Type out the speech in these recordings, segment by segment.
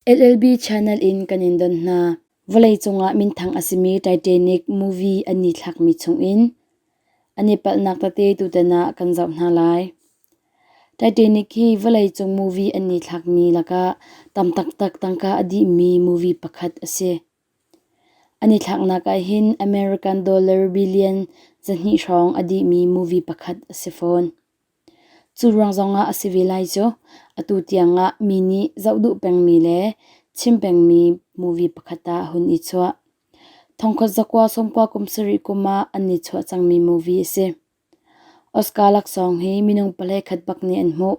LLB channel in kan in don hna. Vawleicung ah minthang a simi Titanic movie an i thlakmi chungin an i palhnak tete tutan ah kan zoh hna lai. Titanic hi vawleicung movie an i thlakmi lakah tam taktak tangka a dihmi movie pakhat a si. An i thlaknak ahhin American dollar billion 200 hrawng a dihmi movie pakhat a si fawn. Cu ruang zongah a si ve lai cu atu tiangah mi nih zoh duh pengmi le chim pengmi movie pakhat ah hun i chuah. Thongkhat zakua sawmkua kum sarih kum ah an i chuah cangmi movie a si. Oscar laksawng hi minung pale khat bak nih an hmuh.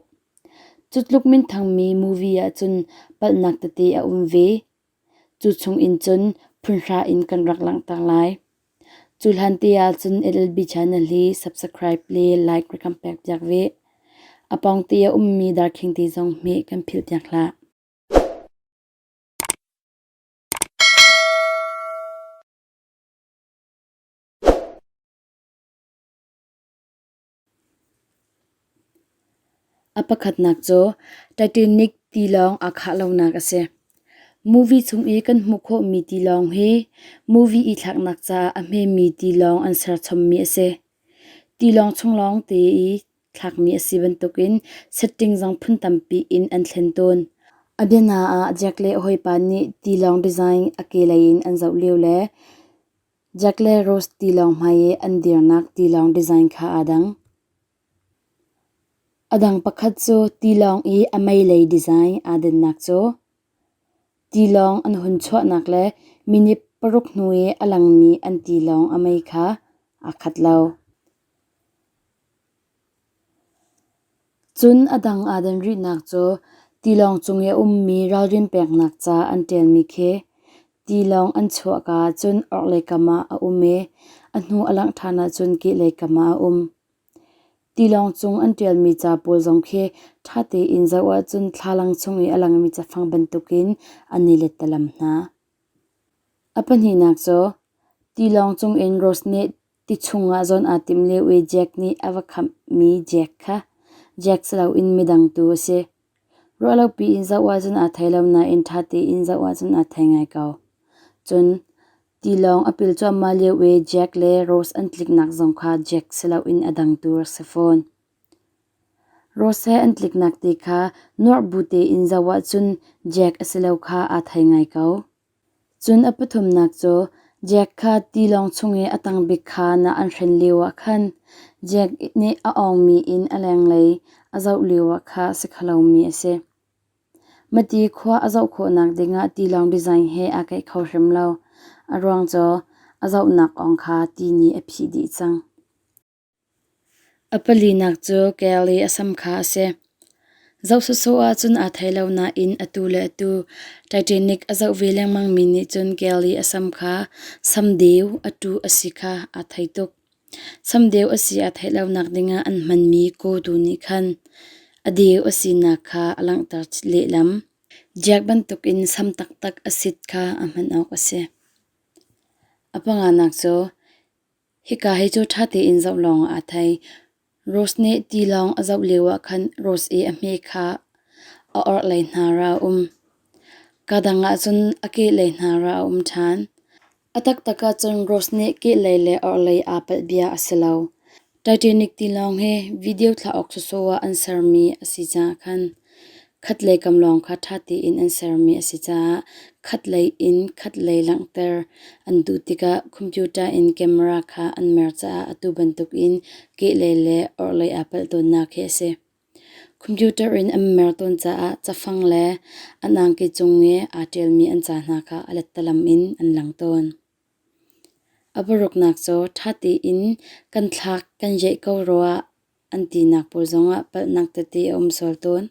Cu tluk minthangmi movie ahcun palhnak tete a um ve. Cu chungin cun phunhra in kan rak langhter lai. Cu hlan te ahcun LLB channel hi subscribe le like rak kan pek piak ve. A pawng te a ummi darkhing te zong hmeh kan philh piak hlah. A pakhatnak cu Titanic tilawng aa khah lonak a si. Movie chung i kan hmuh khawhmi tilawng hi movie i thlaknak caah a hmemi tilawng an serchommi a si. Tilawng chung lawngte i thlakmi a si bantukin setting zong phun tampi in an thlen tawn. A biana ah Jack le a hawipa nih tilawng design a kehlei in an zoh lio le Jack le Rose tilawng hmai i an dirnak tilawng design kha aa dang. A dang pakhat cu tilawng i a meilei design aa dannak cu tilawng an hun chuahnak le minute paruk hnu i a langmi an tilawng a mei kha aa khat lo. Cun a dang aa dan rihnak cu tilawng cung i a ummi ralrin peknak ca an ṭialmi khi tilawng an chuahka cun orhlei kam ah a um i a hnu a langh ṭhan ahcun kehlei kam ah a um. Tilawng cung an ṭialmi ca pawl zong khi ṭha tein zoh ahcun thlalang chung i a langmi cafang bantukin an i lettalam hna. A pahnihnak cu tilawng cungin Rose nih Ti chungah zawn aa timh lio i Jack nih a va khamhmi Jack kha Jack si loin midang tu a si. Ruahlopi in zoh ahcun aa thei lo nain ṭha tein zoh ahcun aa thei ngai ko. Cun tilawng a pil cuahmah lio i Jack le Rose an tliknak zong kha Jack si loin a dang tu a si fawn. Rose he an tliknak ti kha nuarh bu tein zoh ahcun Jack a si lo kha aa thei ngai ko. Cun a pathumnak cu Jack kha tilawng chung i a tang bik khaan ah an hren lioah khan Jack nih a awngmi in a lenglei a zoh lioah kha a si kho lomi a si. Mati khua a zoh khawhnak dingah tilawng design he aa keih kho hrim lo. A ruang cu a zohnak awng kha ti nih a phih dih cang. A palinak cu Kelly a sam kha a si. Zoh sawsawh ahcun aa thei lo nain atu le atu Titanic a zoh ve lengmangmi nih cun Kelly a sam kha samdeu a tu a si kha aa thei tuk. Samdeu a si aa theih lonak dingah an hmanmi kawtu nih khan a deu a sinak kha a langhter lehlam. Jack bantukin sam taktak a sit kha a hman awk a si. A panganak cu Hika hi cu ṭha tein zoh lawngah aa thei. Rose nih tilawng a zoh lioah khan Rose i a hme kha a orhlei hnar ah a um. Ka dang ah cun a kehlei hnar ah a um ṭhan. A taktak ahcun Rose nih kehlei le orhlei aa palh bia a si lo. Titanic tilawng hi video thlah awk sawsawh ah an sermi a si caah khan Khatlei kam lawng kha ṭha tein an sermi a si caah khatlei in khatlei langhter an duh tikah computer in camera kha an mer caah atu bantukin kehlei le orhlei aa palh tawnnak hi a si. Computer in an mer tawn caah cafang le an angki cung i aa ṭialmi an ca hna kha a lettalam in an lang tawn. A paruknak cu ṭha tein kan thlak kan jeih ko rua an tinak pawl zongah palhnak tete a um sual tawn.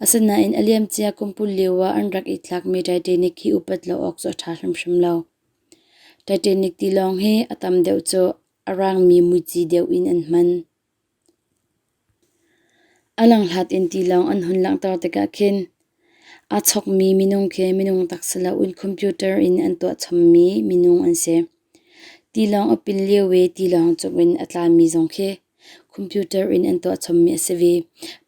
Asinain a liamcia kum kul lioah an rak i tlakmi Titanic hi upat lo awk cu a ṭha hrimhrim lo. Titanic tilawng hi a tam deuh cu a rangmi muici deuh in an hman. A langhlat in tilawng an hun langhter tikah khin aa chokmi minung khi minung tak si loin computer in an tuah chommi minung an si. Tilawng a pil lio i tilawng cungin a tlami zong khi. Computer in an tuah chommi a si ve.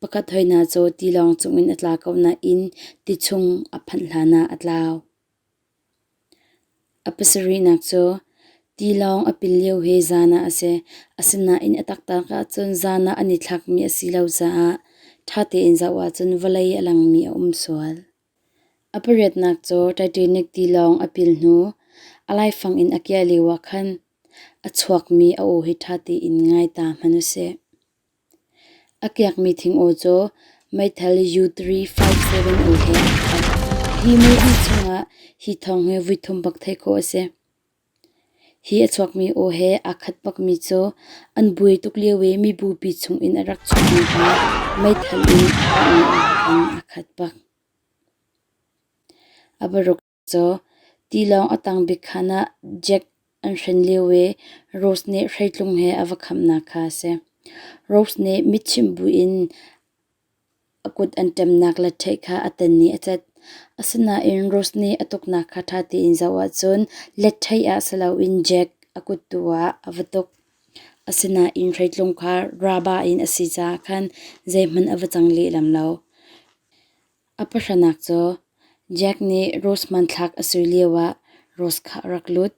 Pakhat hoi hna cu tilawng cungin a tla ko nain tichung a phanh hlanah a tlau. A pasarihnak cu tilawng a pil lio hi zan ah a si. Asinain a taktak ahcun zan ah an i thlakmi a si lo caah ṭha tein zoh ahcun vawlei a langmi a um sual. A pariatnak cu Titanic tilawng a pil hnu a laifang in a kiah lio ah khan a chuakmi a aw hi ṭha tein ngai ta hmanh usih. A kiakmi thing-aw cu meithal U-357 he aa khat. Hi movie chungah hi thawng hi voithum bak theih khawh a si. Hi a chuakmi aw he aa khat bakmi cu an buai tuk lio i mibupi chungin a rak chuakmi kha meithal in a kahmi aw he khan aa khat bak. A paruk Cu tilawng a tang bik khaan ah Jack an hren lio i Rose nih hreitlung he a va khamnak kha a si. Rose nih mitchimh buin a kut an ṭemnak latṭheih kha a tan i a cat. Asinain Rose nih a tuknak kha ṭha tein zoh ahcun latṭheih ah si loin Jack a kut tu ah a va tuk. Asinain hreitlung kha raba in a si caah khan zeihmanh a va cang lehlam lo. A pahranak cu Jack nih Rose hmanthlak a sui lioah Rose kha a rak lut.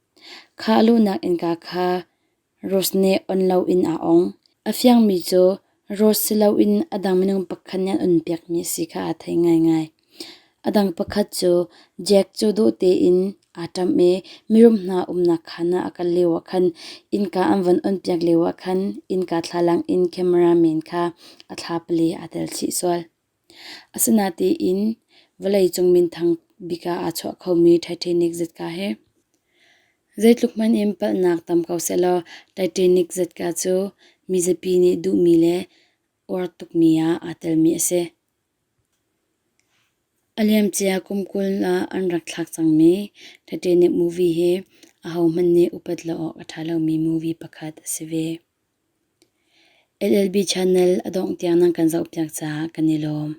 Kha a luhnak innka kha Rose nih on loin aa ong. A fiangmi cu Rose si loin a dang minung pakhat nih an onpiakmi a si kha aa thei ngaingai. A dang pakhat cu Jack cu dawh tein aa ṭamh i mirum hna umnak khaan ah a kal lioah khan innka an von onpiak lioah khan innka thlalang in cameraman kha a thla pali aa tel chih sual. Asinain vawleicung minthang bik ah aa chuah khomi Titanic zitka hi zeitluk hmanh in palhnak tam ko sehlaw Titanic zitka cu mizapi nih duhmi le uar tukmi ah aa telmi a si. A liamcia kum 20 ah an rak thlak cangmi Titanic movie hi ahohmanh nih upat lo awk a ṭha lomi movie pakhat a si ve. LLB channel a dongh tiang nan kan zohpiak caah kan i lawm.